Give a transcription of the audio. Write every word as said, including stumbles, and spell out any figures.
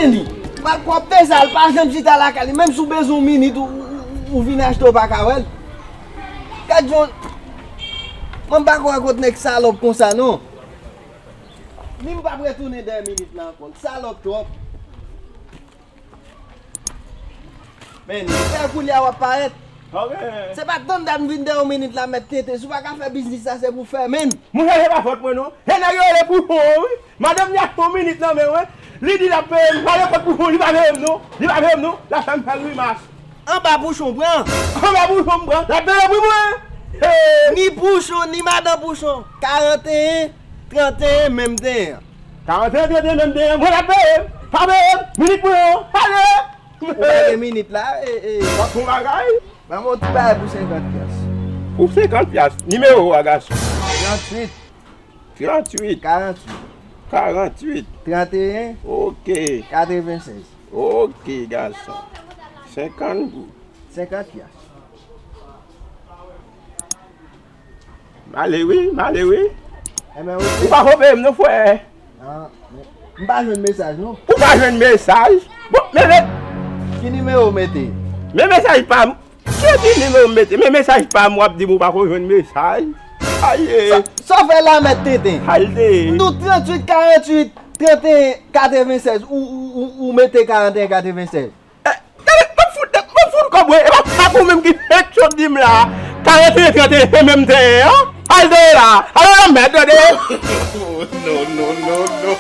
li. Malpwòpte sa, l pa janm chita lakay li. Menm si w bezwen yon minit, ou, ou, ou, ou vin achte, w pa ka wè l. Gad jan. Mwen m pa kwè kot nèg salòp konsa, non. Ni m p ap retounen dèyè minit la ankò. L salòp twòp. Men, fè koulye a w ap parèt. Ok. Se pa tann dat m vin dèyè w minit la, mèt tenten. Si w pa ka fè biznis la, se pou fèmen l. Monchè, se pa fòt mwen, non. Se nèg yo rele Pouchon, wi. Madanm li achte yon minit nan men mwen. Li di l ap peye m. M ale kot Pouchon, li pa peye m, non. Li pa peye m, non. L ap fè m fè grimas. Anba Pouchon, pran. Anba Pouchon, m pran. L ap peye pou mwen. Hey. Ni Pouchon, ni madan Pouchon. Karanteyen, tranteyen, menm teyen. Karanteyen, tranteyen, menm teyen. Mwen, l ap peye m. Pa peye m. Minit mwen an. Ale. Ou pa gen minit la, e, e. W ap fè yon bagay. Ban mwen yon ti bagay pou senkant pyas. Pou senkant pyas. Nimewo a, gason. Tranntuit. Tranntuit. Karantuit. Karantuit. Tranteyen. Ok. Katrevennsèz. Ok, gason. Senkant goud. Senkant pyas. M ale wi, m ale wi. Enben, ok. Ou pa konn peye m non, frè. Ah, men, m pa jwenn mesaj, non. Ou pa jwenn mesaj? Bon, men, men. Ki nimewo w mete? Men mesaj pa m. Ki di nimewo m mete? Men mesaj pa m, w ap di m ou pa konn jwenn mesaj. Aye. Sa, sa w fè la, mèt tenten? Aye. M di w tranntuit, karantuit, tranteyen, katrevennsèz. Ou, ou, ou, ou mete karanteyen, katrevennsèz. Eh, gade, m ap fout, m ap fout kòb, wi. E pa, pa ou menm ki fèk sot di m la. Karanteyen, tranteyen, se menm teyen an. Al dèyè la. Al nan mèd, tande. No, no, no, no.